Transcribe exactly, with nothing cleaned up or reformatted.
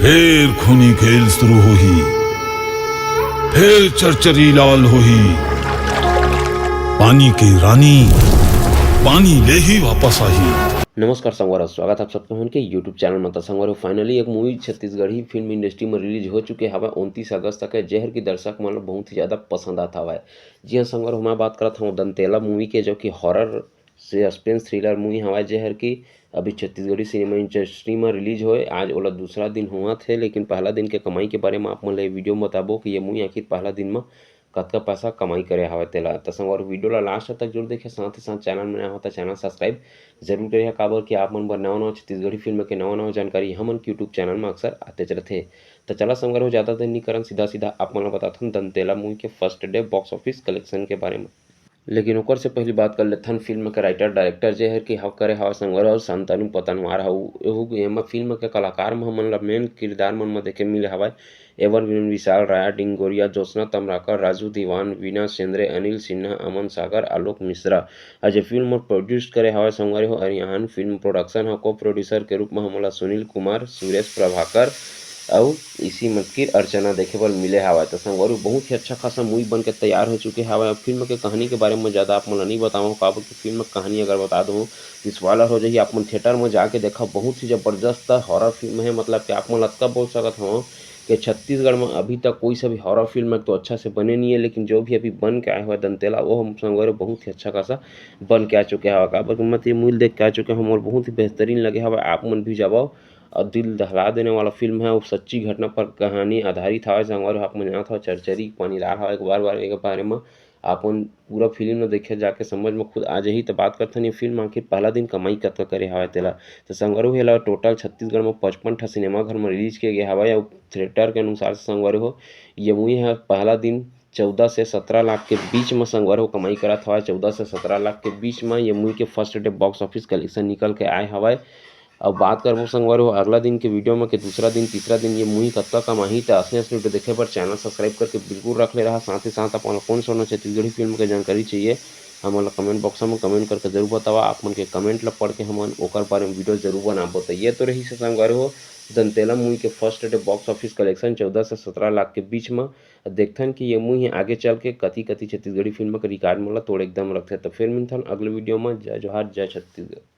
फेर खूनी खेल शुरू होही, फेर चरचरी लाल होही। पानी के रानी पानी ले ही वापस आही। नमस्कार संगवारी, स्वागत आप सबके हमन के YouTube चैनल म। त संगवारी, finally एक मूवी छत्तीसगढ़ी फिल्म इंडस्ट्री म रिलीज हो चुके हवय उनतीस अगस्त तक, जेहर की दर्शक मन ल बहुत ही ज्यादा पसंद आत हवय। जी हाँ संगवारी, मैं बात करत हूँ दंतेला मूवी के, जो कि हॉरर सस्पेंस थ्रिलर मूवी हवय, जेहर की अभी छत्तीसगढ़ी सिनेमा इंडस्ट्री म रिलीज होए। आज ओला दूसरा दिन होवत हे, लेकिन पहला दिन के कमाई के बारे म आप मन ल ये वीडियो म बताबो कि ये मूवी आखिर पहला दिन म कतका पैसा कमाई करे हवय तेला। त संगवारी, वीडियो ला लास्ट तक जरूर देखे, साथ ही साथ चैनल में नया हो त चैनल सब्सक्राइब जरूर करे, काबर कि आप मन बर नवा नवा छत्तीसगढ़ी फिल्म के नवा नवा जानकारी हमन के YouTube चैनल में अक्सर आते रथे। त चला संगवारी हो, ज्यादा देर नहीं करन, सीधा सीधा आप मन ला बताथन दंतेला मूवी के first day box office collection के बारे में। लेकिन ओकर से पहली बात कर लेथन फिल्म के राइटर डायरेक्टर जे हर कि हव करे हवय संगवारी हो, शांतनु पतनवार हव। एहू एमा फिल्म के कलाकार म हमन ला मेन किरदार मन म देखे मिले हवय एवन विनोद, विशाल राय, डिंगोरिया, ज्योत्सना तमराकर, राजू दीवान, वीना शेंद्रे, अनिल सिन्हा, अमन सागर, आलोक मिश्रा। अउ जे फिल्म प्रोड्यूस करे हवय संगवारी हो अरियान फिल्म प्रोडक्शन ह। को प्रोड्यूसर के रूप म हमन ला सुनील कुमार, सुरेश प्रभाकर अउ इसी मत की अर्चना देखे बर मिले हवय। त संगवारी हो, बहुत ही अच्छा खासा मूवी बन के तैयार हो चुके हवय। अब फिल्म के कहानी के बारे म ज्यादा आप मन ला नहीं बतावं, काबर कि फिल्म के कहानी अगर बता दूं कि स्पॉइलर हो जाही। आप मन थिएटर म जाके देखा, बहुत ही जबरदस्त हॉरर फिल्म है। मतलब कि आप मन ला अतका बोल सकत हवं कि छत्तीसगढ़ म अभी तक कोई सा भी हॉरर फिल्म तो अच्छा से बने नहीं है, लेकिन जो भी अभी बन के आए हुए दंतेला, वो हम संगवारी हो बहुत ही अच्छा खासा बन के आ चुके हवय। काबर कि मैं तो ये मूवी देख के आ चुके हवं और बहुत ही बेहतरीन लगे हवय। आप मन भी जावव, अउ दिल दहला देने वाला फिल्म है। वो सच्ची घटना पर कहानी आधारित हवय संगवारी हो। आप मन जानत हव चरचरी पानी लाल हवय, एक बार बार एक बारे म आप मन पूरा फिल्म ल देखे जाके समझ म खुद आ जाही। त बात करथन ये फिल्म आखिर पहला दिन कमाई कतका करे हवय तेला। त संगवारी हो, एला टोटल छत्तीसगढ़ म पचपन ठा सिनेमा घर म रिलीज किए गए हवय। अउ थिएटर के अनुसार से संगवारी हो, ये मूवी ह पहला दिन चौदह से सत्रह लाख के बीच म संगवारी हो कमाई करत हवय। चौदह से सत्रह लाख के बीच म ये मूवी के first day box office collection निकल के आए हवय। अब बात करबो संगवारी हो अगला दिन के वीडियो म कि दूसरा दिन, तीसरा दिन ये मूवी कतका कमाही। त असने असने वीडियो देखे बर चैनल सब्सक्राइब करके बिल्कुल रख ले रहा। साथ ही साथ आप मन ला कौन सा छत्तीसगढ़ी फिल्म के जानकारी चाहिए, हमन ला कमेंट बॉक्स म कमेंट करके जरूर बतावा। आप मन के कमेंट ला पढ़ के हमन ओकर बारे म वीडियो जरूर बनाबो। त ये तो रही से संगवारी हो दंतेला मूवी के first day box office collection चौदह से सत्रह लाख के बीच म। देखथन कि ये मूवी आगे चल के कति कति छत्तीसगढ़ी फिल्म के रिकॉर्ड मन ला तोड़ एकदम रखथे। त फिर मिलथन अगले वीडियो म। जय जोहार, जय छत्तीसगढ़।